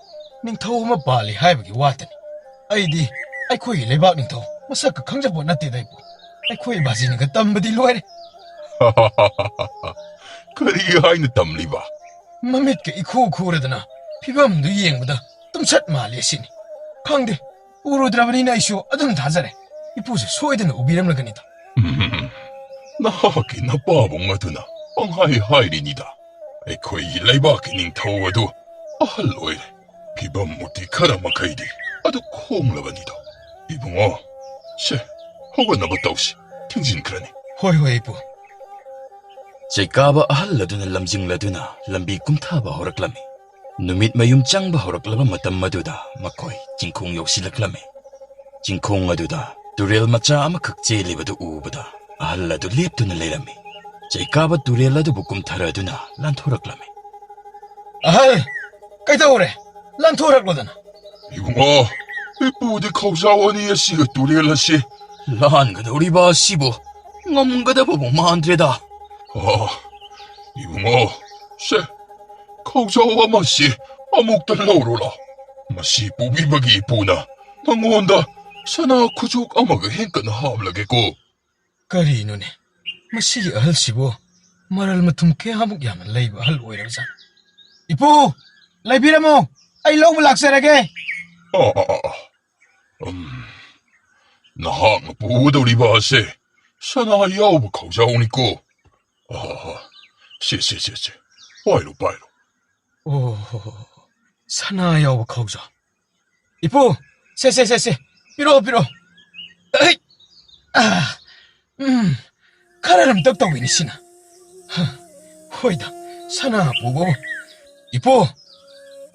ꯅꯤꯡꯊꯧ ꯑꯃ ꯄꯥꯜꯂꯤ ꯍꯥꯏꯕꯒꯤ ꯋꯥꯇꯅꯤ꯫ ꯑꯩꯗꯤ ꯑꯩꯈꯣꯏꯒꯤ ꯂꯩꯕꯥꯛ ꯅꯤꯡꯊꯧ ꯃꯁꯛꯀ ꯈꯪꯖꯄꯣꯠ ꯅꯠꯇꯦꯗ ꯑꯩꯕꯨ꯫ ꯑꯩꯈꯣꯏ ꯕꯥꯖꯤꯅꯒ ꯇꯝꯕꯗꯤ ꯂꯣꯏꯔꯦ꯫ ꯀꯔꯤ ꯍꯥꯏꯅ ꯇꯝꯂꯤꯕ? ꯃꯃꯤꯠꯀ ꯏꯈꯨ ꯈꯨꯔꯗꯅ ꯐꯤꯕꯝꯗꯨ ꯌꯦꯡꯕꯗ ꯇꯨꯝꯁꯠ ꯃꯥꯜꯂꯤ ꯁꯤꯅꯤ꯫ ꯈꯪꯗꯦ, ꯎꯔꯨꯗ꯭ꯔꯕꯅꯤꯅ ꯑꯩꯁꯨ ꯑꯗꯨꯝ ꯊꯥꯖꯔꯦ꯫ ꯏꯄꯨꯁꯨ ꯁꯣꯏꯗꯅ ꯎꯕꯤꯔꯝꯂꯒꯅꯤꯗ꯫ ꯎꯝ, ꯅꯍꯥꯛꯀꯤ ꯅꯄꯥꯕꯨꯡ ꯑꯗꯨꯅ ꯄꯪꯍꯥꯏ ꯍꯥꯏꯔꯤꯅꯤꯗ꯫ ꯑꯩꯈꯣꯏꯒꯤ ꯂꯩꯕꯥꯛꯀꯤ ꯅꯤꯡꯊꯧ ꯑꯗꯨ ꯑꯍꯜ ꯑꯣꯏꯔꯦ꯫ ꯐꯤꯕꯝ ꯃꯨꯔꯇꯤ ꯈꯔ ꯃꯈꯩꯗꯤ ꯑꯗꯨ ꯈꯣꯡꯂꯕꯅꯤꯗꯣ꯫ ꯏꯕꯨꯡꯉꯣ, ꯁꯦ, ꯍꯧꯒꯠꯅꯕ ꯇꯧꯁꯤ꯫ ꯊꯦꯡꯖꯤꯟꯈ꯭ꯔꯅꯤ꯫ ꯍꯣꯏ, ꯍꯣꯏ, ꯏꯄꯨ꯫ ꯆꯩꯀꯥꯕ ꯑꯍꯜ ꯑꯗꯨꯅ ꯂꯝꯖꯤꯡꯂꯗꯨꯅ ꯂꯝꯕꯤ ꯀꯨꯝꯊꯕ ꯍꯧꯔꯛꯂꯝꯃꯤ꯫ ꯅꯨꯃꯤꯠ ꯃꯌꯨꯝ ꯆꯪꯕ ꯍꯧꯔꯛꯂꯕ ꯃꯇꯝ ꯑꯗꯨꯗ ꯃꯈꯣꯏ ꯆꯤꯡꯈꯣꯡ ꯌꯧꯁꯤꯜꯂꯛꯂꯝꯃꯤ꯫ ꯆꯤꯡꯈꯣꯡ ꯑꯗꯨꯗ ꯇꯨꯔꯦꯜ ꯃꯆꯥ ꯑꯃꯈꯛ ꯆꯦꯜꯂꯤꯕꯗꯨ ꯎꯕꯗ ꯑꯍꯜ ꯑꯗꯨ ꯂꯦꯞꯇꯨꯅ ꯂꯩꯔꯝꯃꯤ꯫ ꯆꯩꯀꯥꯕ ꯇꯨꯔꯦꯜ ꯑꯗꯨꯕꯨ ꯀꯨꯝꯊꯔꯗꯨꯅ ꯂꯥꯟꯊꯣꯔꯛꯂꯝꯃꯤ꯫ ꯑꯍꯜ, ꯀꯩꯗꯧꯔꯦ? ꯂꯥꯟꯊꯣꯔꯛꯂꯣꯗꯅ꯫ ꯏꯕꯨꯡꯉꯣ, ꯏꯄꯨꯗꯤ ꯈꯧꯖꯥꯎ ꯑꯅꯤ ꯑꯁꯤꯒ ꯇꯨꯔꯦꯜ ꯑꯁꯤ ꯂꯥꯟꯒꯗꯧꯔꯤꯕ ꯑꯁꯤꯕꯨ ꯉꯝꯒꯗꯕꯕꯨ ꯃꯥꯟꯗ꯭ꯔꯦꯗ꯫ ꯑꯣ, ꯑꯣ, ꯁꯦ, ꯈꯧꯖꯥꯎ ꯑꯃꯁꯤ ꯑꯃꯨꯛꯇ ꯂꯧꯔꯨ ꯂꯥꯎ꯫ ꯃꯁꯤ ꯄꯨꯕꯤꯕꯒꯤ ꯏꯄꯨꯅ ꯅꯉꯣꯟꯗ ꯁꯅꯥ ꯈꯨꯖꯣꯛ ꯑꯃꯒ ꯍꯦꯟꯀꯠꯅ ꯍꯥꯞꯂꯒꯦꯀꯣ꯫ ꯀꯔꯤꯅꯣꯅꯦ, ꯃꯁꯤꯒꯤ ꯑꯍꯜꯁꯤꯕꯨ ꯃꯔꯜ ꯃꯊꯨꯝ ꯀꯌꯥꯃꯨꯛ ꯌꯥꯝꯅ ꯂꯩꯕ ꯑꯍꯜ ꯑꯣꯏꯔꯕꯖꯥꯠꯅꯣ? ꯏꯄꯨ, ꯂꯩꯕꯤꯔꯝꯃꯣ, ꯑꯩ ꯂꯧꯕ ꯂꯥꯛꯆꯔꯒꯦ꯫ ꯑ, ꯑ, ꯑ, ꯑ꯫ ꯎꯝ, ꯅꯍꯥꯛꯅ ꯄꯨꯒꯗꯧꯔꯤꯕ ꯑꯁꯦ ꯁꯅꯥ ꯌꯥꯎꯕ ꯈꯧꯖꯥꯎꯅꯤꯀꯣ꯫ ꯑ, ꯁꯦ, ꯁꯦ, ꯁꯦ, ꯁꯦ꯫ ꯄꯥꯏꯔꯣ, ꯄꯥꯏꯔꯣ꯫ ꯑꯣ, ꯁꯅꯥ ꯌꯥꯎꯕ ꯈꯧꯖꯥꯎ꯫ ꯏꯄꯨ, ꯁꯦ, ꯁꯦ, ꯁꯦ, ꯁꯦ꯫ ꯄꯤꯔꯛꯑꯣ, ꯄꯤꯔꯛꯑꯣ꯫ ꯑꯩ, ꯑ, ꯎꯝ, ꯈꯔ ꯂꯝꯇꯛ ꯇꯧꯏꯅꯦ ꯁꯤꯅ꯫ ꯍ, ꯍꯣꯏꯗ, ꯁꯅꯥ ꯄꯨꯕꯕꯨ꯫ ꯏꯄꯨ,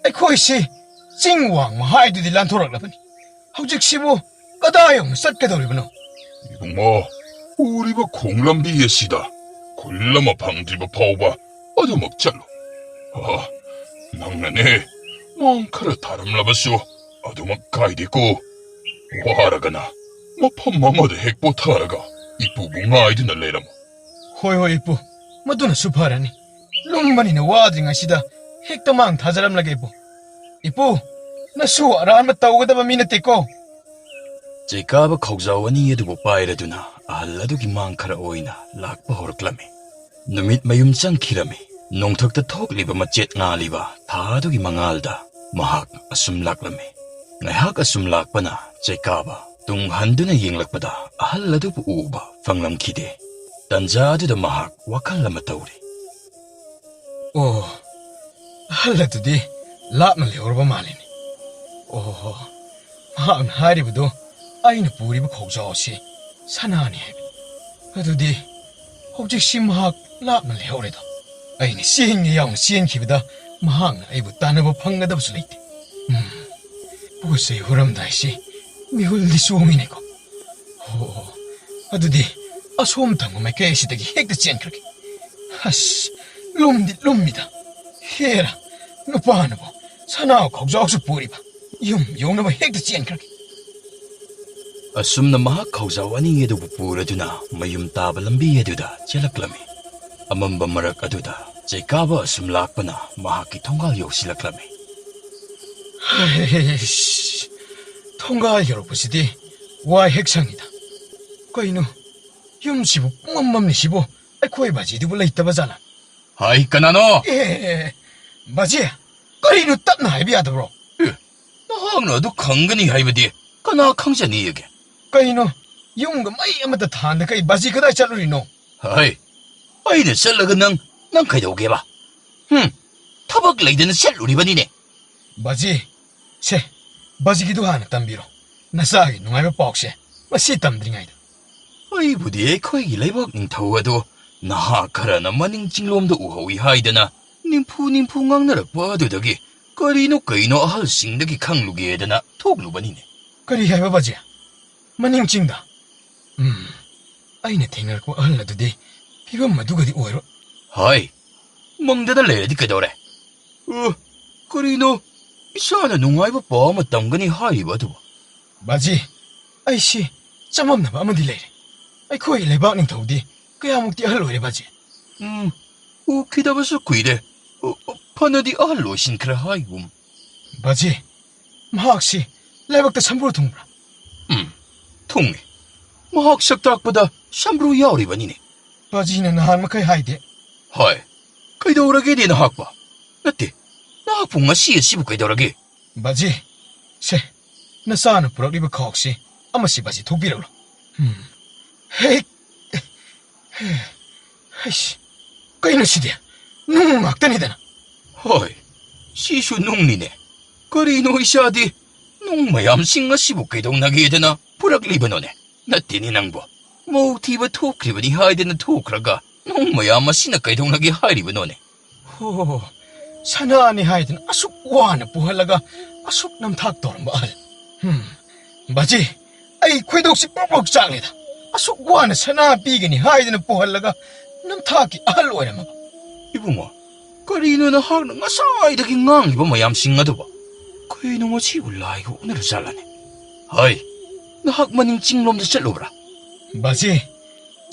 ꯑꯩꯈꯣꯏꯁꯤ ꯆꯤꯡ ꯋꯥꯡꯃ ꯍꯥꯏꯗꯨꯗꯤ ꯂꯥꯟꯊꯣꯔꯛꯂꯕꯅꯤ꯫ ꯍꯧꯖꯤꯛꯁꯤꯕꯨ ꯀꯗꯥꯏ ꯌꯧꯅ ꯆꯠꯀꯗꯧꯔꯤꯕꯅꯣ? ꯏꯕꯨꯡꯉꯣ, ꯎꯔꯤꯕ ꯈꯣꯡ ꯂꯝꯕꯤ ꯑꯁꯤꯗ ꯈꯨꯜ ꯑꯃ ꯐꯪꯗ꯭ꯔꯤꯕ ꯐꯥꯎꯕ ꯑꯗꯨꯃꯛ ꯆꯠꯂꯨ꯫ ꯑ, ꯅꯪꯅꯅꯦ, ꯃꯥꯡ ꯈꯔ ꯊꯥꯔꯝꯂꯕꯁꯨ ꯑꯗꯨꯃꯛ ꯀꯥꯏꯗꯦꯀꯣ꯫ ꯋꯥꯔꯒꯅ ꯃꯐꯝ ꯑꯃꯗ ꯍꯦꯛ ꯄꯣꯊꯥꯔꯒ ꯏꯄꯨꯕꯨ ꯉꯥꯏꯗꯨꯅ ꯂꯩꯔꯝꯃꯨ꯫ ꯍꯣꯏ, ꯍꯣꯏ, ꯏꯄꯨ, ꯃꯗꯨꯅꯁꯨ ꯐꯔꯅꯤ꯫ ꯂꯨꯝꯕꯅꯤꯅ ꯋꯥꯗ꯭ꯔꯤꯉꯩꯁꯤꯗ ꯍꯦꯛꯇ ꯃꯥꯡ ꯊꯥꯖꯔꯝꯂꯒꯦ, ꯏꯄꯨ꯫ ꯏꯄꯨ, ꯅꯁꯨ ꯑꯔꯥꯟꯕ ꯇꯧꯒꯗꯕ ꯃꯤ ꯅꯠꯇꯦꯀꯣ꯫ ꯆꯩꯀꯥꯕ ꯈꯧꯖꯥꯎ ꯑꯅꯤ ꯑꯗꯨꯕꯨ ꯄꯥꯏꯔꯗꯨꯅ ꯑꯍꯜ ꯑꯗꯨꯒꯤ ꯃꯥꯡ ꯈꯔ ꯑꯣꯏꯅ ꯂꯥꯛꯄ ꯍꯧꯔꯛꯂꯝꯃꯤ꯫ ꯅꯨꯃꯤꯠ ꯃꯌꯨꯝ ꯆꯪꯈꯤꯔꯝꯃꯤ꯫ ꯅꯣꯡꯊꯛꯇ ꯊꯣꯛꯂꯤꯕ ꯃꯆꯦꯠ ꯉꯥꯜꯂꯤꯕ ꯊꯥ ꯑꯗꯨꯒꯤ ꯃꯉꯥꯜꯗ ꯃꯍꯥꯛ ꯑꯁꯨꯝ ꯂꯥꯛꯂꯝꯃꯤ꯫ ꯉꯥꯏꯍꯥꯛ ꯑꯁꯨꯝ ꯂꯥꯛꯄꯅ ꯆꯩꯀꯥꯕ ꯇꯨꯡ ꯍꯟꯗꯨꯅ ꯌꯦꯡꯂꯛꯄꯗ ꯑꯍꯜ ꯑꯗꯨꯕꯨ ꯎꯕ ꯐꯪꯂꯝꯈꯤꯗꯦ꯫ ꯇꯟꯖꯥ ꯑꯗꯨꯗ ꯃꯍꯥꯛ ꯋꯥꯈꯜ ꯑꯃ ꯇꯧꯔꯤ꯫ ꯑꯣ, ꯑꯍꯜ ꯑꯗꯨꯗꯤ ꯂꯥꯞꯅ ꯂꯩꯍꯧꯔꯕ ꯃꯥꯜꯂꯤꯅꯦ꯫ ꯑꯣ, ꯃꯍꯥꯛꯅ ꯍꯥꯏꯔꯤꯕꯗꯣ ꯑꯩꯅ ꯄꯨꯔꯤꯕ ꯈꯧꯖꯥꯎ ꯑꯁꯤ ꯁꯅꯥꯅꯤ ꯍꯥꯏꯕꯅꯤ꯫ ꯑꯗꯨꯗꯤ ꯍꯧꯖꯤꯛꯁꯤ ꯃꯍꯥꯛ ꯂꯥꯞꯅ ꯂꯩꯍꯧꯔꯦꯗꯣ꯫ ꯑꯩꯅ ꯆꯦꯟꯒꯦ ꯌꯥꯎꯅ ꯆꯦꯟꯈꯤꯕꯗ ꯃꯍꯥꯛꯅ ꯑꯩꯕꯨ ꯇꯥꯟꯅꯕ ꯐꯪꯒꯗꯕꯁꯨ ꯂꯩꯇꯦ꯫ ꯎꯝ, ꯄꯣꯠ ꯆꯩ ꯍꯨꯔꯝꯗꯥꯏꯁꯤ ꯃꯤꯍꯨꯜꯗꯤ ꯆꯣꯡꯉꯤꯅꯦꯀꯣ꯫ ꯑꯣ, ꯑꯗꯨꯗꯤ ꯑꯁꯣꯝ ꯊꯪꯕ ꯃꯥꯏꯀꯩ ꯑꯁꯤꯗꯒꯤ ꯍꯦꯛꯇ ꯆꯦꯟꯈ꯭ꯔꯒꯦ꯫ ꯑꯁ, ꯂꯨꯝꯗꯤ ꯂꯨꯝꯃꯤꯗ꯫ ꯍꯦꯔꯥ, ꯅꯨꯄꯥꯅꯕꯨ ꯁꯅꯥ ꯈꯧꯖꯥꯎꯁꯨ ꯄꯨꯔꯤꯕ꯫ ꯌꯨꯝ ꯌꯧꯅꯕ ꯍꯦꯛꯇ ꯆꯦꯟꯈ꯭ꯔꯒꯦ꯫ ꯑꯁꯨꯝꯅ ꯃꯍꯥꯛ ꯈꯧꯖꯥꯎ ꯑꯅꯤ ꯑꯗꯨꯕꯨ ꯄꯨꯔꯗꯨꯅ ꯃꯌꯨꯝ ꯇꯥꯕ ꯂꯝꯕꯤ ꯑꯗꯨꯗ ꯆꯦꯜꯂꯛꯂꯝꯃꯤ꯫ ꯑꯃꯝꯕ ꯃꯔꯛ ꯑꯗꯨꯗ ꯆꯩꯀꯥꯕ ꯑꯁꯨꯝ ꯂꯥꯛꯄꯅ ꯃꯍꯥꯛꯀꯤ ꯊꯣꯡꯒꯥꯜ ꯌꯧꯁꯤꯜꯂꯛꯂꯝꯃꯤ꯫ ꯍꯩꯁ, ꯊꯣꯡꯒꯥꯜ ꯌꯧꯔꯛꯄꯁꯤꯗꯤ ꯋꯥꯏ ꯍꯦꯛ ꯁꯪꯉꯤꯗ꯫ ꯀꯩꯅꯣ, ꯌꯨꯝꯁꯤꯕꯨ ꯄꯨꯝꯃꯝ ꯃꯝꯂꯤꯁꯤꯕꯨ? ꯑꯩꯈꯣꯏ ꯕꯥꯖꯤꯗꯨꯕꯨ ꯂꯩꯇꯕ ꯖꯥꯠꯂꯥ? ꯍꯥꯏ, ꯀꯅꯥꯅꯣ? ꯑꯦ, ꯕꯥꯖꯤ, ꯀꯔꯤꯅꯣ ꯇꯞꯅ ꯍꯥꯏꯕ ꯌꯥꯗꯕ꯭ꯔꯣ? ꯑꯦ, ꯅꯍꯥꯛꯅ ꯑꯗꯨ ꯈꯪꯒꯅꯤ ꯍꯥꯏꯕꯗꯤ ꯀꯅꯥ ꯈꯪꯖꯅꯤꯒꯦ? ꯀꯩꯅꯣ, ꯌꯨꯝꯒ ꯃꯩ ꯑꯃꯠꯇ ꯊꯥꯟꯗꯈꯩ ꯕꯥꯖꯤ ꯀꯗꯥꯏ ꯆꯠꯂꯨꯔꯤꯅꯣ? ꯍꯩ, ꯑꯩꯅ ꯆꯠꯂꯒ ꯅꯪ, ꯅꯪ ꯀꯩꯗꯧꯒꯦꯕ? ꯍꯨꯝ, ꯊꯕꯛ ꯂꯩꯗꯅ ꯆꯠꯂꯨꯔꯤꯕꯅꯤꯅꯦ꯫ ꯕꯥꯖꯤ, ꯁꯦ, ꯕꯥꯖꯤꯒꯤꯗꯨ ꯍꯥꯟꯅ ꯇꯝꯕꯤꯔꯣ꯫ ꯅꯆꯥꯒꯤ ꯅꯨꯡꯉꯥꯏꯕ ꯄꯥꯎꯁꯦ ꯃꯁꯤ ꯇꯝꯗ꯭ꯔꯤꯉꯩꯗ꯫ ꯑꯩꯕꯨꯗꯤ ꯑꯩꯈꯣꯏꯒꯤ ꯂꯩꯕꯥꯛ ꯅꯤꯡꯊꯧ ꯑꯗꯣ ꯅꯍꯥ ꯈꯔꯅ ꯃꯅꯤꯡ ꯆꯤꯡꯂꯣꯝꯗ ꯎꯍꯧꯏ ꯍꯥꯏꯗꯅ ꯅꯤꯝꯐꯨ ꯅꯤꯝꯐꯨ ꯉꯥꯡꯅꯔꯛꯄ ꯑꯗꯨꯗꯒꯤ ꯀꯔꯤꯅꯣ ꯀꯩꯅꯣ ꯑꯍꯜꯁꯤꯡꯗꯒꯤ ꯈꯪꯂꯨꯒꯦꯗꯅ ꯊꯣꯛꯂꯨꯕꯅꯤꯅꯦ꯫ ꯀꯔꯤ ꯍꯥꯏꯕ ꯕꯥꯖꯤ? ꯃꯅꯤꯡ ꯆꯤꯡꯗ? ꯎꯝ, ꯑꯩꯅ ꯊꯦꯡꯅꯔꯛꯄ ꯑꯍꯜ ꯑꯗꯨꯗꯤ ꯐꯤꯕꯝ ꯑꯗꯨꯒꯗꯤ ꯑꯣꯏꯔꯣꯏ꯫ ꯍꯣꯏ, ꯃꯪꯗꯅ ꯂꯩꯔꯗꯤ ꯀꯩꯗꯧꯔꯦ? ꯑ, ꯀꯔꯤꯅꯣ ꯏꯆꯥꯅ ꯅꯨꯡꯉꯥꯏꯕ ꯄꯥꯎ ꯑꯃ ꯇꯝꯒꯅꯤ ꯍꯥꯏꯔꯤꯕ ꯑꯗꯨꯕꯨ? ꯕꯥꯖꯤ, ꯑꯩꯁꯤ ꯆꯃꯝꯅꯕ ꯑꯃꯗꯤ ꯂꯩꯔꯦ꯫ ꯑꯩꯈꯣꯏ ꯂꯩꯕꯥꯛ ꯅꯤꯡꯊꯧꯗꯤ ꯀꯌꯥꯃꯨꯛꯇꯤ ꯑꯍꯜ ꯑꯣꯏꯔꯦ ꯕꯥꯖꯤ? ꯎꯝ, ꯎꯈꯤꯗꯕꯁꯨ ꯀꯨꯏꯔꯦ꯫ ꯑ, ꯑ, ꯐꯅꯗꯤ ꯑꯍꯜ ꯑꯣꯏꯁꯤꯟꯈ꯭ꯔꯦ ꯍꯥꯏꯒꯨꯝ꯫ ꯕꯥꯖꯤ, ꯃꯍꯥꯛꯁꯤ ꯂꯥꯏꯕꯛꯇ ꯁꯝꯕ꯭ꯔꯨ ꯊꯨꯡꯕ꯭ꯔꯥ? ꯎꯝ, ꯊꯨꯡꯉꯤ꯫ ꯃꯍꯥꯛ ꯁꯛ ꯇꯥꯛꯄꯗ ꯁꯝꯕ꯭ꯔꯨ ꯌꯥꯎꯔꯤꯕꯅꯤꯅꯦ꯫ ꯕꯥꯖꯤꯅ ꯅꯍꯥꯟ ꯃꯈꯩ ꯍꯥꯏꯗꯦ꯫ ꯍꯣꯏ, ꯀꯩꯗꯧꯔꯒꯦꯅꯦ ꯅꯍꯥꯛꯄꯣ? ꯅꯠꯇꯦ, ꯅꯍꯥꯛꯄꯨ ꯉꯁꯤ ꯑꯁꯤꯕꯨ ꯀꯩꯗꯧꯔꯒꯦ? ꯕꯥꯖꯤ, ꯁꯦ, ꯅꯆꯥꯅ ꯄꯨꯔꯛꯂꯤꯕ ꯈꯥꯎꯁꯤ ꯑꯃꯁꯤ ꯕꯥꯖꯤ ꯊꯣꯛꯄꯤꯔꯛꯂꯣ꯫ ꯎꯝ, ꯍꯦꯛ, ꯍꯩꯁ, ꯀꯩꯅꯣ ꯁꯤꯗꯤ? ꯅꯨꯡ ꯉꯥꯛꯇꯅꯤꯗꯅ꯫ ꯍꯣꯏ, ꯁꯤꯁꯨ ꯅꯨꯡꯅꯤꯅꯦ꯫ ꯀꯔꯤꯅꯣ ꯏꯆꯥꯗꯤ ꯅꯨꯡ ꯃꯌꯥꯝꯁꯤꯡ ꯑꯁꯤꯕꯨ ꯀꯩꯗꯧꯅꯒꯦꯗꯅ ꯄꯨꯔꯛꯂꯤꯕꯅꯣꯅꯦ? ꯅꯠꯇꯦꯅꯦ ꯅꯪꯕꯣ꯫ ꯃꯧ ꯊꯤꯕ ꯊꯣꯛꯈ꯭ꯔꯤꯕꯅꯤ ꯍꯥꯏꯗꯅ ꯊꯣꯛꯈ꯭ꯔꯒ ꯅꯨꯡ ꯃꯌꯥꯝ ꯑꯁꯤꯅ ꯀꯩꯗꯧꯅꯒꯦ ꯍꯥꯏꯔꯤꯕꯅꯣꯅꯦ? ꯍꯣ, ꯁꯅꯥꯅꯤ ꯍꯥꯏꯗꯅ ꯑꯁꯨꯛ ꯋꯥꯅ ꯄꯨꯍꯜꯂꯒ ꯑꯁꯨꯛ ꯅꯝꯊꯥꯛ ꯇꯧꯔꯝꯕ ꯑꯍꯜ꯫ ꯍꯝ, ꯕꯥꯖꯤ, ꯑꯩ ꯈꯣꯏꯗꯧꯁꯤ ꯄ꯭ꯔꯣꯛ ꯄ꯭ꯔꯣꯛ ꯆꯥꯛꯂꯦꯗ꯫ ꯑꯁꯨꯛ ꯋꯥꯅ ꯁꯅꯥ ꯄꯤꯒꯅꯤ ꯍꯥꯏꯗꯅ ꯄꯨꯍꯜꯂꯒ ꯅꯝꯊꯥꯛꯀꯤ ꯑꯍꯜ ꯑꯣꯏꯔꯝꯃꯕ꯫ ꯏꯕꯨꯡꯉꯣ, ꯀꯔꯤꯅꯣ ꯅꯍꯥꯛꯅ ꯉꯁꯥꯏꯗꯒꯤ ꯉꯥꯡꯂꯤꯕ ꯃꯌꯥꯝꯁꯤꯡ ꯑꯗꯨꯕꯣ? ꯀꯩꯅꯣ ꯉꯁꯤꯕꯨ ꯂꯥꯏꯒ ꯑꯣꯛꯅꯔ ꯖꯥꯠꯂꯅꯦ? ꯍꯩ, ꯅꯍꯥꯛ ꯃꯅꯤꯡ ꯆꯤꯡꯂꯣꯝꯗ ꯆꯠꯂꯨꯕ꯭ꯔꯥ? ꯕꯥꯖꯤ,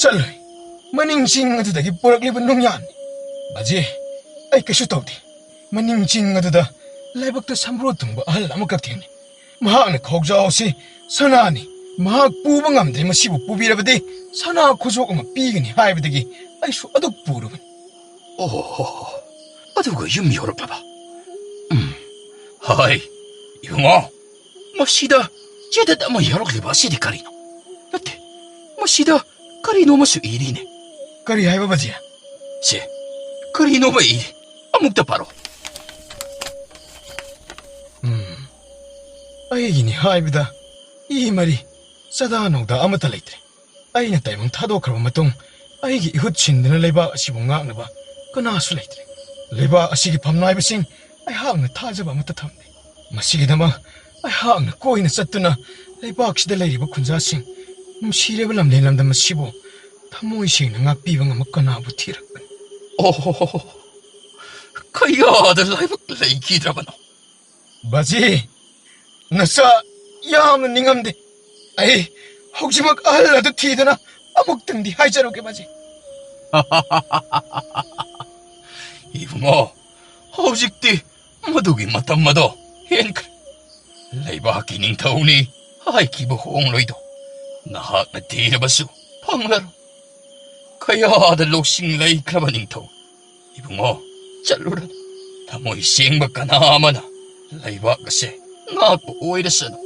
ꯆꯠꯂꯨꯏ꯫ ꯃꯅꯤꯡ ꯆꯤꯡ ꯑꯗꯨꯗꯒꯤ ꯄꯨꯔꯛꯂꯤꯕ ꯅꯨꯡꯌꯥꯟꯅꯤ꯫ ꯑꯖꯤ, ꯑꯩ ꯀꯩꯁꯨ ꯇꯧꯗꯦ꯫ ꯃꯅꯤꯡ ꯆꯤꯡ ꯑꯗꯨꯗ ꯂꯥꯏꯕꯛꯇ ꯁꯝꯕ꯭ꯔꯣ ꯊꯨꯡꯕ ꯑꯍꯜ ꯑꯃꯈꯛ ꯊꯦꯡꯅꯩ꯫ ꯃꯍꯥꯛꯅ ꯈꯥꯎꯖꯥꯎ ꯑꯁꯤ ꯁꯅꯥꯅꯤ, ꯃꯍꯥꯛ ꯄꯨꯕ ꯉꯝꯗ꯭ꯔꯦ, ꯃꯁꯤꯕꯨ ꯄꯨꯕꯤꯔꯕꯗꯤ ꯁꯅꯥ ꯈꯨꯖꯣꯞ ꯑꯃ ꯄꯤꯒꯅꯤ ꯍꯥꯏꯕꯗꯒꯤ ꯑꯩꯁꯨ ꯑꯗꯨꯛ ꯄꯨꯔꯕꯅꯤ꯫ ꯑꯣꯍꯣ, ꯑꯗꯨꯒ ꯌꯨꯝ ꯌꯧꯔꯛꯂꯕ? ꯎꯝ, ꯍꯥꯏ, ꯏꯕꯨꯡꯉꯣ, ꯃꯁꯤꯗ ꯆꯦꯗꯠ ꯑꯃ ꯌꯥꯎꯔꯛꯂꯤꯕ ꯑꯁꯤꯗꯤ ꯀꯔꯤꯅꯣ? ꯅꯠꯇꯦ, ꯃꯁꯤꯗ ꯀꯔꯤꯅꯣ ꯑꯃꯁꯨ ꯏꯔꯤꯅꯦ꯫ ꯀꯔꯤ ꯍꯥꯏꯕ, ꯕꯖꯤ? ꯁꯦ, ꯀꯔꯤꯅꯣꯕ ꯏꯔꯤ? ꯑꯃꯨꯛꯇ ꯄꯥꯔꯣ꯫ ꯎꯝ, ꯑꯩꯒꯤꯅꯤ ꯍꯥꯏꯕꯗ ꯏ ꯃꯔꯤ, ꯆꯗꯥ ꯅꯧꯗꯥ ꯑꯃꯠꯇ ꯂꯩꯇ꯭ꯔꯦ꯫ ꯑꯩꯅ ꯇꯥꯏꯕꯪ ꯊꯥꯗꯣꯛꯈ꯭ꯔꯕ ꯃꯇꯨꯡ, ꯑꯩꯒꯤ ꯏꯍꯨꯠ ꯁꯤꯟꯗꯨꯅ ꯂꯩꯕꯥꯛ ꯑꯁꯤꯕꯨ ꯉꯥꯛꯅꯕ ꯀꯅꯥꯁꯨ ꯂꯩꯇ꯭ꯔꯦ꯫ ꯂꯩꯕꯥꯛ ꯑꯁꯤꯒꯤ ꯐꯝꯅꯥꯏꯕꯁꯤꯡ ꯑꯩꯍꯥꯛꯅ ꯊꯥꯖꯕ ꯑꯃꯠꯇ ꯊꯝꯗꯦ꯫ ꯃꯁꯤꯒꯤꯗꯃꯛ ꯑꯩꯍꯥꯛꯅ ꯀꯣꯏꯅ ꯆꯠꯇꯨꯅ ꯂꯩꯕꯥꯛꯁꯤꯗ ꯂꯩꯔꯤꯕ ꯈꯨꯟꯖꯥꯁꯤꯡ, ꯅꯨꯡꯁꯤꯔꯕ ꯂꯝꯂꯦꯟ ꯂꯝꯗꯝ ꯑꯁꯤꯕꯨ ꯊꯃꯣꯏ ꯁꯦꯡꯅ ꯉꯥꯛꯄꯤꯕ ꯉꯝꯕ ꯀꯅꯥꯕꯨ ꯊꯤꯔꯛꯄꯅꯤ? ꯑꯣꯍꯣ, ꯀꯌꯥꯗ ꯂꯥꯏꯕꯛ ꯂꯩꯈꯤꯗ꯭ꯔꯕꯅꯣ? ꯕꯥꯖꯤ, ꯅꯆꯥ ꯌꯥꯝꯅ ꯅꯤꯡꯉꯝꯗꯦ꯫ ꯑꯩ ꯍꯧꯖꯤꯛꯃꯛ ꯑꯍꯜ ꯑꯗꯨ ꯊꯤꯗꯨꯅ ꯑꯃꯨꯛꯇꯪꯗꯤ ꯍꯥꯏꯖꯔꯨꯒꯦ, ꯕꯥꯖꯤ꯫ ꯏꯕꯨꯡꯉꯣ, ꯍꯧꯖꯤꯛꯇꯤ ꯃꯗꯨꯒꯤ ꯃꯇꯝ ꯑꯗꯣ ꯍꯦꯟꯈ꯭ꯔꯦ꯫ ꯂꯩꯕꯥꯛꯀꯤ ꯅꯤꯡꯊꯧꯅꯤ ꯍꯥꯏꯈꯤꯕ ꯍꯣꯡꯂꯣꯏꯗꯣ ꯅꯍꯥꯛꯅ ꯊꯤꯔꯕꯁꯨ ꯐꯪꯂꯔꯣꯏ꯫ ꯀꯌꯥꯗ ꯂꯧꯁꯤꯡ ꯂꯩꯈ꯭ꯔꯕ ꯅꯤꯡꯊꯧ! ꯏꯕꯨꯡꯉꯣ, ꯆꯠꯂꯨꯔꯅꯨ꯫ ꯊꯃꯣꯏ ꯁꯦꯡꯕ ꯀꯅꯥ ꯑꯃꯅ ꯂꯩꯕꯥꯛ ꯑꯁꯦ ꯉꯥꯛꯄ ꯑꯣꯏꯔꯁꯅꯨ꯫